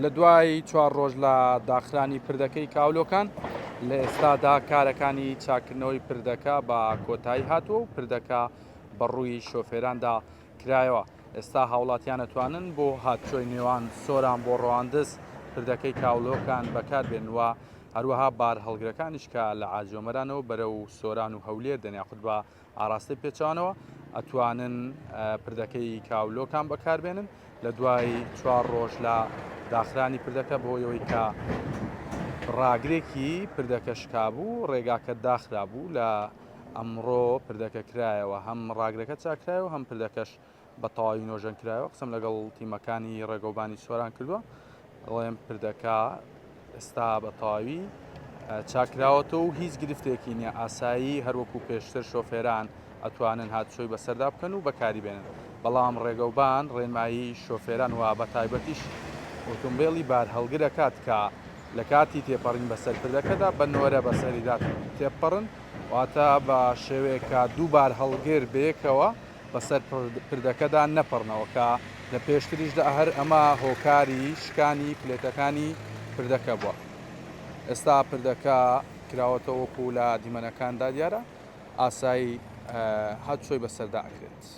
لە دوای چوار ڕۆژ لە داخرانی پردەکەی کاولۆکان، لە ئێستادا کارەکانی چاککردنەوەی پردەکە بە کۆتایی هاتووە و پردەکە بە ڕووی شۆفێراندا کرایەوە. ئێستا هاوڵاتیان ئەتوانن بۆ هاتوچۆی نێوان سۆران بۆ ڕەواندز پردەکەی کاولۆکان بەکاربێنن و هەروەها بارهەڵگرەکانیش کە لە عاجۆمەرانەوە بەرەو سۆران و هەولێر دێن یاخود بە ئاراستەی پێچەوانەوە ئەتوانن پردەکەی کاولۆکان بەکاربێنن لە دوای چوار ڕۆژ لە داخرانی پردەکە بەهۆی ئەوەی کە ڕاگرێکی پردەکە شکابوو ڕێگاکە داخرابوو لە ئەمڕۆ پردەکە کرایەوە هەم ڕاگرەکە چاکرایەوە هەم پردەکەش بە تەواوی نۆژەن کرایەوە قسەم لەگەڵ تیمەکانی ڕێگەوبانی سۆران کردووە دەڵێن پردەکە ئێستا بە تەواوی چاکراوەتەوە و هیچ گرفتێکی نییە ئاسایی هەروەکو پێشتر شۆفێران ئەتوانن هاتوچۆی بەسەردا بکەن و بەکاری بێنن بەڵام ڕێگەوبان ڕێنمایی شۆفێران و بە تایبەتیش ئۆتۆمبێلی بارهەڵگر ئەکات کە لە کاتی تێپەڕین بەسەر پردەکەدا بە نۆرە بەسەریدا تێپەڕن واتە بە شێوەیەک کە دوو بارهەڵگر بەیەکەوە بەسەر پردەکەدا نەپەڕنەوە کە لە پێشتریشدا هەر ئەمە هۆکاری شکانی پلێتەکانی پردەکە بووە. ئێستا پردەکە کراوەتەوە وەکو لە دیمەنەکاندا دیارە ئاسایی هاتوچۆی بەسەردا ئەکرێت.